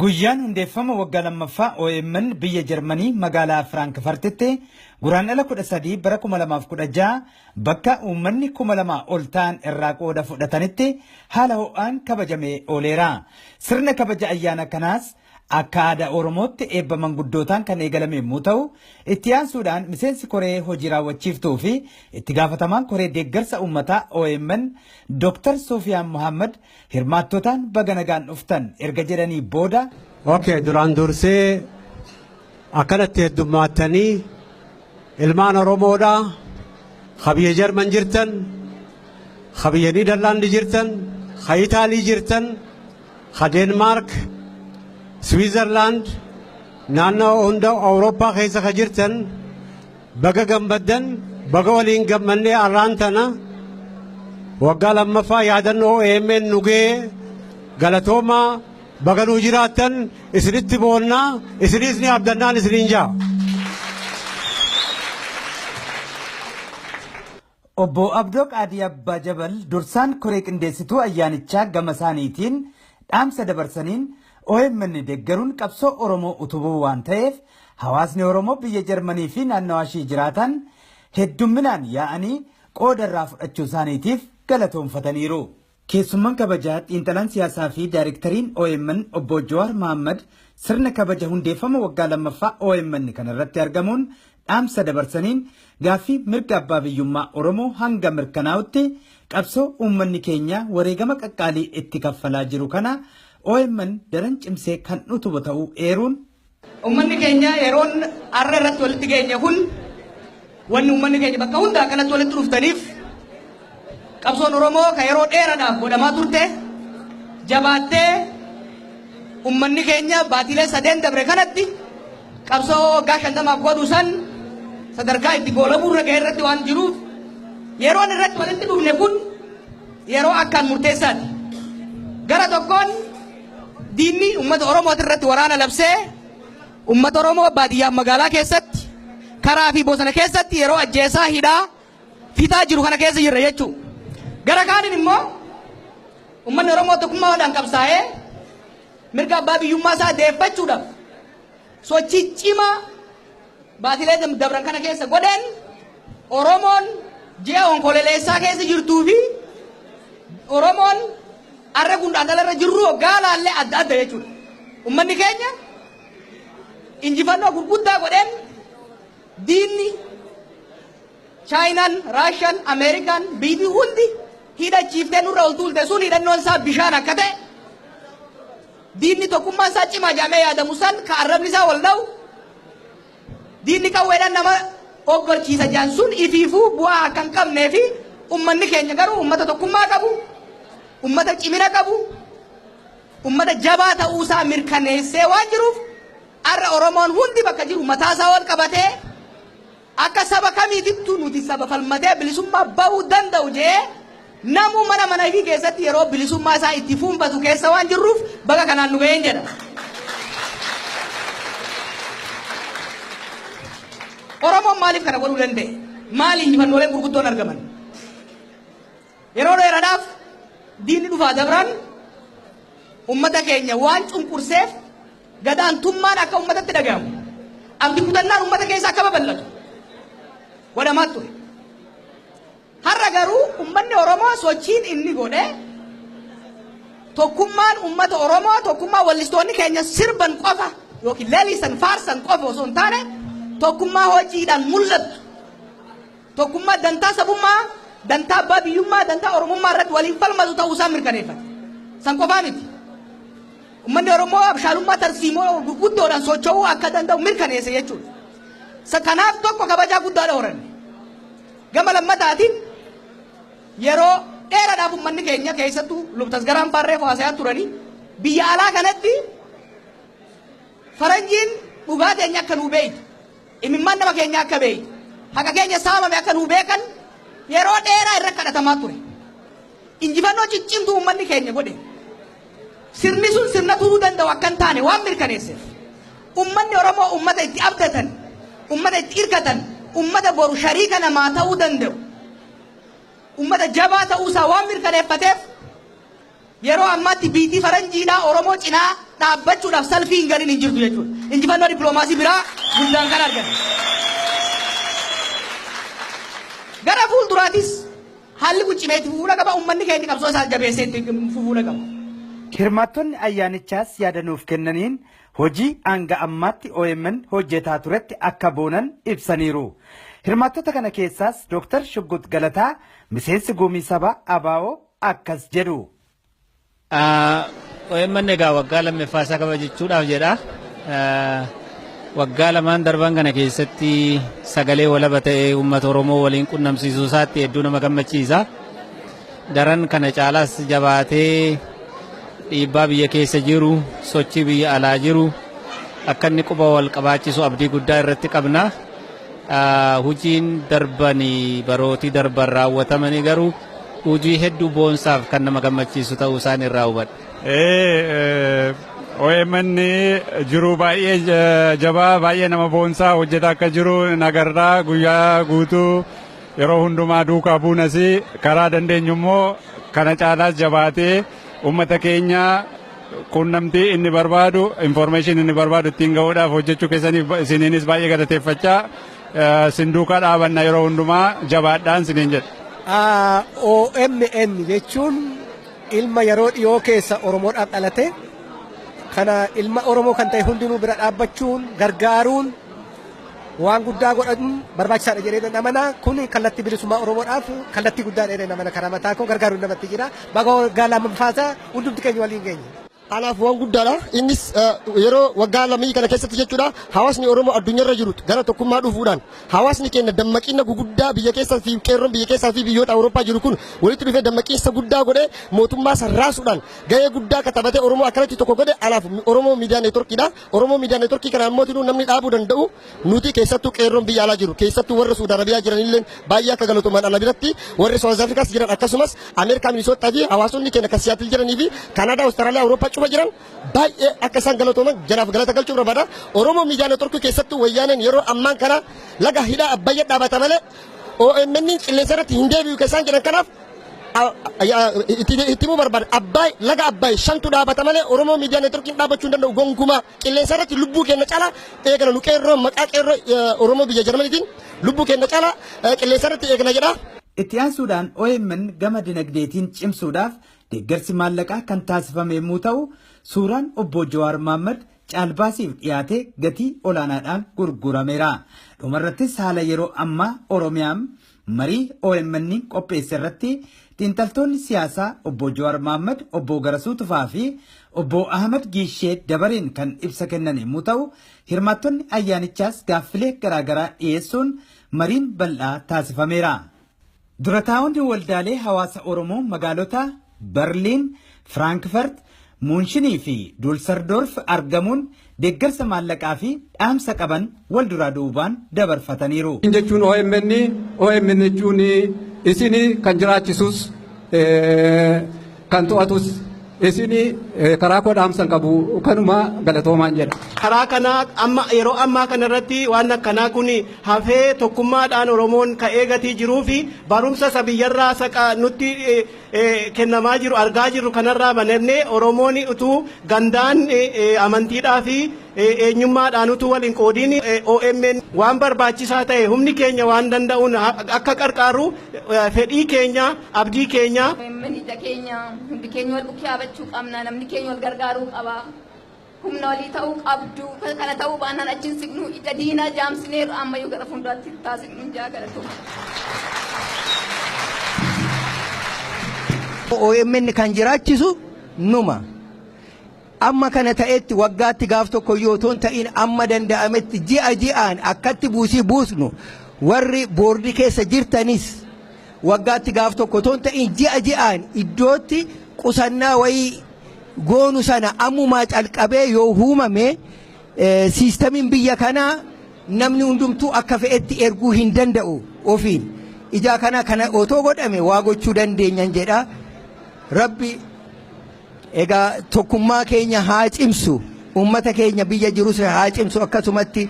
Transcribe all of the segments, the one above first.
Guyyaan hundeeffama waggaa lammaffaa OMN biyya Jarmanii magaalaa Firaankifartitti Guraandhala 13 bara 2016 bakka uummanni 2000 ol ta'an irraa qooda fudhatanitti haala ho'aan kabajamee ooleera. Sirna kabaja ayyaana kanaas akka aadaa Oromootti eebba manguddootaan kan eegalame yommuu ta'u, itti aansuudhaan miseensi koree hojii raawwachiiftuu fi itti gaafatamaan koree deeggarsa uummataa OMN Dr. Suufiyaan Muhammad hirmaattotaan baga nagaan dhuftan erga jedhanii booda, Okay, duraan dursee akkanatti heddummaatanii ilmaan Oromoodha. Ka biyya Jarman jirtan, ka biyya Niidarlaandi jirtan, ka Itaalii jirtan, ka Deenmaark, Swiizerlaand, naannoo hunda Awurooppaa keessa ka jirtan baga gammaddan, baga waliin gammannee arraan tana waggaa lammaffaa yaadannoo OMN nu ga'e galatoomaa baga nuu jiraattan isinitti boonnaa isinis ni abdannaan isiniin jaa. Obbo Abdoo Qaadii Abbaa Jabal dursaan koree qindeessituu ayyaanichaa gama isaaniitiin dhaamsa dabarsaniin OMN deeggaruun qabsoo Oromoo utubuu waan ta'eef hawaasni Oromoo biyya Jarmanii fi naannawaa ishii jiraatan heddumminaan yaa'anii qooda irraa fudhachuu isaaniitiif galatoonfataniiru. Keessummaan kabajaa xiinxalaan siyaasaa fi daayirektariin OMN obbo Jawaar Mohammad sirna kabaja hundeeffama waggaa lammaffaa OMN kanarratti argamuun dhaamsa dabarsaniin gaaffii mirga abbaa biyyummaa Oromoo hanga mirkanaa'utti qabsoo uummanni keenya wareegama qaqqaalii itti kaffalaa jiru kana OMN daran cimsee kan utubu ta'uu eeruun Uummanni keenya yeroon har'a irratti walitti geenye kun wanni uummanni keenya bakka hundaa akkanatti walitti dhuftaniif qabsoon Oromoo kan yeroo dheeraadhaaf godhamaa turte jabaattee uummanni keenya baatiilee sadeen dabre kanatti qabsoo waggaa 50f godhu san sadarkaa itti goolabuu irra ga'e irratti waan jiruuf yeroon irratti walitti dhufne kun yeroo akkaan murteessaati. Gara tokkoon diinni uummata Oromooti irratti waraana labsee uummata Oromoo baadiyyaaf magaalaa keessatti karaa fi bosona keessatti yeroo ajjeesaa hidhaa fixaa jiru kana keessa jirra jechuudha. Gara kaaniin immoo uummanni Oromoo tokkummaadhaan qabsaa'ee mirga abbaa biyyummaa isaa deeffachuudhaaf sochii cimaa baatilee dabran kana keessa godheen Oromoon ji'a Onkololeessaa keessa jirtuu fi Oromoon arra Guraandhala irra jirru hoggaa laallee adda adda jechuudha. Uummanni keenya injifannoo gurguddaa godheen diinni Chaayinaan, Raashaan, Ameerikaan biyyi hundi hidhachiiftee nurra ol tuulte sun hidhannoon isaa bishaan akka ta'e diinni tokkummaan isaa cimaa jedhamee yaadamu san ka arrabni isaa wal dha'u diinni qawweedhaan nama oggolchiisa jedhan sun ifiifuu bu'aa akka hin qabnee fi uummanni keenya garuu uummata tokkummaa qabu, uummata cimina qabu, uummata jabaa ta'uu isaa mirkaneessee waan jiruuf har'a Oromoon hundi bakka jiru mataa isaa wal qabatee akka saba kamiitittuu nuti saba falmatee bilisummaa bahuu danda'u jee namuu mana mana ifii keessatti yeroo bilisummaa isaa itti fuunfatu keessa waan jirruuf baga kanaan nu ga'een jedha. Oromoon maaliif kana godhuu danda'e? Maali injifannooleen gurguddoon argaman? Yeroo dheeraadhaaf diinni dhufaa dabraan uummata keenya waan cunqurseef gadaantummaan akka uummatatti dhagahamu, abdi kutannaan uummata keessa akka babal'atu godhamaa ture. Har'a garuu uummanni Oromoo sochiin inni godhe tokkummaan uummata Oromoo tokkummaa wallistoonni keenya sirban qofa yookiin leellisan faarsan qofa osoo hin taane tokkummaa hojiidhaan mul'attu. Tokkummaa dantaa sabummaa, dantaa abbaa biyyummaa, dantaa Oromummaa irratti waliin falmatu ta'uu isaa mirkaneeffate. San qofaa miti. Uummanni Oromoo abshaalummaa tarsiimoo gurguddoodhaan socho'uu akka danda'u mirkaneesse jechuudha. Kanaaf tokko kabajaa guddaadha horanne. Gama lammataatiin yeroo dheeraadhaaf uummanni keenya keessattuu lubtasgaraan farree haasayaa turanii biyya alaa kanatti faranjiin dhugaa teenya akka nuu beeytu, imimmaan nama keenya akka beeytu, haqa keenya saamame akka nuu beekan yeroo dheeraa irra kadhatamaa ture. Injifannoo ciccimtuu uummanni keenya godhe. Sirni sun sirna turuu danda'u akka hin taane waan mirkaneesseef uummanni Oromoo uummata itti abdatan, uummata itti hirkatan, uummata boru shariika namaa ta'uu danda'u, uummata jabaa ta'uu isaa waan mirkaneeffateef Yeroo ammaatti biitii faranjiidhaa Oromoo cinaa dhaabbachuudhaaf salfii hin galin hin jirtu jechuudha. Injifannoo dippiloomaasii biraa guddaan kan argame. Gara fuulduraatis haalli kun cimee itti fufuudha qaba. Uummanni keenya qabsoo isaa jabeessee itti fufuudha qaba. Hirmaattonni ayyaanichaas yaada nuuf kennaniin hojii hanga ammaatti OMN hojjetaa turetti akka boonan ibsaniiru. Hirmaattota kana keessaas Dr. Shuggut Galataa miseensi gumii sabaa ABO akkas jedhu. OMN egaa waggaa lammaffaa isaa kabajachuudhaaf jedha. Waggaa lamaan darban kana keessatti sagalee walaba ta'ee uummata Oromoo waliin qunnamsiisuu isaatti hedduu nama gammachiisa. Daran kana caalaas jabaatee dhiibbaa biyya keessa jiru, sochii biyya alaa jiru akka inni quba wal qabaachisu abdii guddaa irratti qabna. Hojiin darbanii barootii darban raawwatamanii garuu hojii hedduu boonsaaf kan nama gammachiisu ta'uu isaan irraa hubadha. OMN jiru baay'ee jabaa, baay'ee nama boonsaa hojjetaa akka jiru nagarraa. Guyyaa guutuu yeroo hundumaa duukaa buunas, karaa dandeenyu immoo kana caalaas jabaatee uummata keenya quunnamtii inni barbaadu, information inni barbaadu ittiin ga'uudhaaf hojjechuu keessaniif isiniinis baay'ee galateeffachaa, sin duukaa dhaabanna yeroo hundumaa, jabaadhaan siniin jedha. OMN jechuun ilma yeroo dhiyoo keessa Oromoodhaaf dhalate, kana ilma Oromoo kan ta'e hundinuu bira dhaabbachuun gargaaruun waan guddaa godhachuun barbaachisaadha jedhee amana. Kun kallattii bilisummaa Oromoodhaaf kallattii guddaa jedhee amana. Karaa mataa koo gargaaruun namatti jira. Baga waggaa lammaffaasaa hundumti keenya waliin geenye. Anaaf waan guddaadha. Innis yeroo waggaa lamii kana keessatti jechuudha, hawaasni Oromoo addunyaarra jiru gara tokkummaa dhufuudhaan, hawaasni keenya dammaqina guguddaa biyya keessaa fi qeerroon biyya keessaa fi biyyoota Awurooppaa jiru kun walitti dhufee dammaqiinsa guddaa godhee mootummaa san raasuudhaan gahee guddaa akka Oromoo akkanatti tokko godhe anaaf Oromoo Miidiyaa Neetworkiidha. Oromoo Miidiyaa Neetworkii kana immoo namni dhaabuu danda'u nuti, keessattuu qeerroon biyya alaa jiru, keessattuu warra Suudi Arabiyaa jiranillee baay'ee akka galatooman ana biratti, warri South Africaas jiran, akkasumas Ameerikaa Minisootaa fi hawaasonni keenya kan Siyaatil jiranii fi Kanaadaa, Awustiraaliyaa, Awurooppaa cufa jiran baay'ee akka isaan galatooman janaaf galata galchuu barbaada. Oromoo Miidiyaa Neetworkii keessattuu wayyaaneen yeroo ammaan kana laga hidhaa Abbayya dhaabata malee OMN qilleensa irratti hin deebi'u kan isaan jedhan, kanaaf itti himuu barbaada. Abbaay, laga Abbaay shantu dhaabata malee Oromoo Miidiyaa Neetworkiin dhaabachuu hin danda'u gonkumaa. Qilleensa irratti lubbuu keenya caalaa eegana nu qeerroo, maqaa qeerroo Oromoo biyya Jarmaniitiin lubbuu keenya caalaa qilleensa irratti eegna jedha. Itti aansuudhaan OMN gama dinagdeetiin cimsuudhaaf deeggarsi maallaqaa kan taasifame yommuu ta'u, suuraan obbo Jawaar Mohaammed caalbaasiif dhiyaatee gatii olaanaadhaan gurgurameera. Dhumarrattis haala yeroo ammaa Oromiyaan marii OMN qopheesse irratti xiinxaltoonni siyaasaa obbo Jawaar Mohaammed, obbo Garasuu Tufaa fi obbo Ahmad Giishee dabareen kan ibsa kennan yommuu ta'u, hirmaattonni ayyaanichaas gaaffilee garaagaraa dhiyeessuun mariin bal'aa taasifameera. Durataa'onni waldaalee hawaasa Oromoo magaalota Berliin, Firaankfurt, Muunshinii fi Duulsardoorf argamuun deeggarsa maallaqaa fi dhaamsa qaban wal duraa duubaan dabarfataniiru. Jechuun OMN jechuun isin kan jiraachisus, kan to'atus isin. Karaa koo dhaamsan qabu kanuma, galatoomaan jedha. Karaa kanaa amma yeroo ammaa kanarratti waan akkanaa kun hafee tokkummaadhaan Oromoon ka'ee gatii jiruu fi barumsa isa biyyarraa saqa nutti kennamaa jiru argaa jirru kanarraa banannee, Oromoon utuu gandaan, amantiidhaa fi eenyummaadhaan utuu waliin qoodiin, OMN waan barbaachisaa ta'e humni keenya waan danda'uun akka qarqaaru fedhii keenya, abdii keenya. OMN ija keenya, hundi keenya wal bukkee dhaabachuu qabna, namni keenya wal gargaaruu qaba. Humna walii ta'uu qabdu, kana ta'uu baannaan achiin siqnu, ija diinaa jaamsineeru, ammayyuu gara fuulduraatti taasifnu jaa galatooma. OMN kan jiraachisu numa. Amma kana ta'etti waggaatti gaaf tokko yoo otoo hin ta'in, amma danda'ametti ji'a ji'aan akkatti buusii buusnu, warri boordii keessa jirtanis waggaatti gaaf tokko otoo hin ta'in ji'a ji'aan iddootti qusannaa wayii goonu sana ammumaa calqabee yoo uumame, siistamiin biyya kanaa namni hundumtuu akka fe'etti erguu hin danda'u ofiin. Ijaa kana otoo godhame waa gochuu dandeenyan jedha. Rabbi egaa tokkummaa keenya haa cimsu, uummata keenya biyya jirus haa cimsu, akkasumatti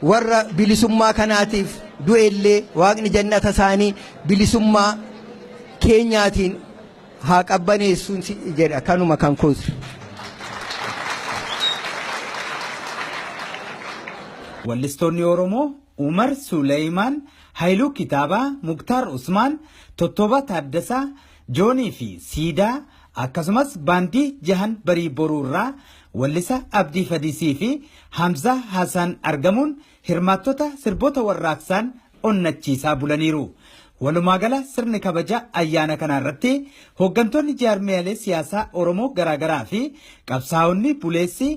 warra bilisummaa kanaatiif du'ellee waaqni jannata isaanii bilisummaa keenyaatiin haa qabbaneessuun jedha kanuma kan koos. Wallistoonni Oromoo Umar Suleeyimaan, Haayiluu Kitaabaa, Muktaar Usmaan, Tottoba Taaddasaa, Joonii fi Siidaa akkasumas baandii Jahan Barii Boruu irraa wallisa Abdii Fadisii fi Hamzaa Hasan argamuun hirmaattota sirboota warraaqsaan onnachiisaa bulaniiru. Walumaa gala sirni kabaja ayyaana kanaa irratti hooggantoonni jaarmiyaalee siyaasaa Oromoo garaagaraa fi qabsaa'onni buleessi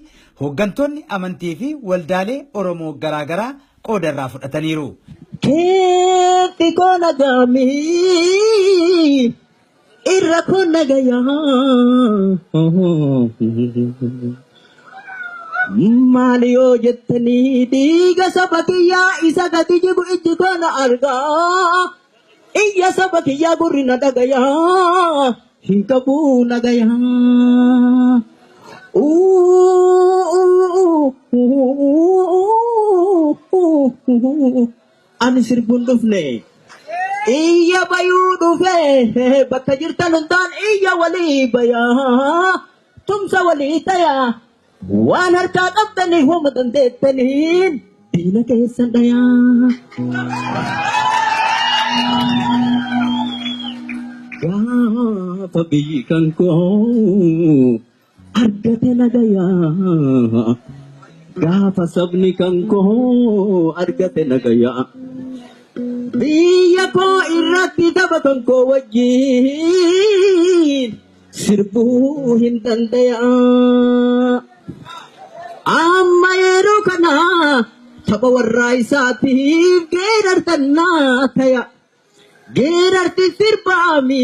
hooggantoonni amantii fi waldaalee Oromoo garaagaraa qooda irraa fudhataniiru. Keetti koo nagaamii irra koo nagayaa. Maali yoo jettanii dhiiga saba kiyyaa isa gadi jigu ijji koo na argaa. Iyya saba kiyyaa gurri na dhagayaa. Hin qabu nagayaa. Ani sirbuun dhufne. Iyya bayuu dhufe bakka jirtan hundaan iyya walii bayaa. Tumsa walii tayaa. Waan harkaa qabdanii hooma dandeettaniin diina keessan dhayaa. Gaafa biyyi kan koo argate nagayaa. Gaafa sabni kan koo argate nagayaa. Biyya koo irratti saba kan koo wajjin sirbuu hin dandayaa. Amma yeroo kana tapha warraa isaatiif geerartannaa taya. Geerarti sirbaami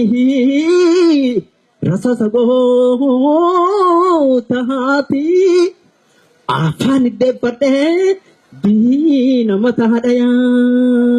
rasasa gootaati. Afaan deeffadhee diina mataa dhayaa.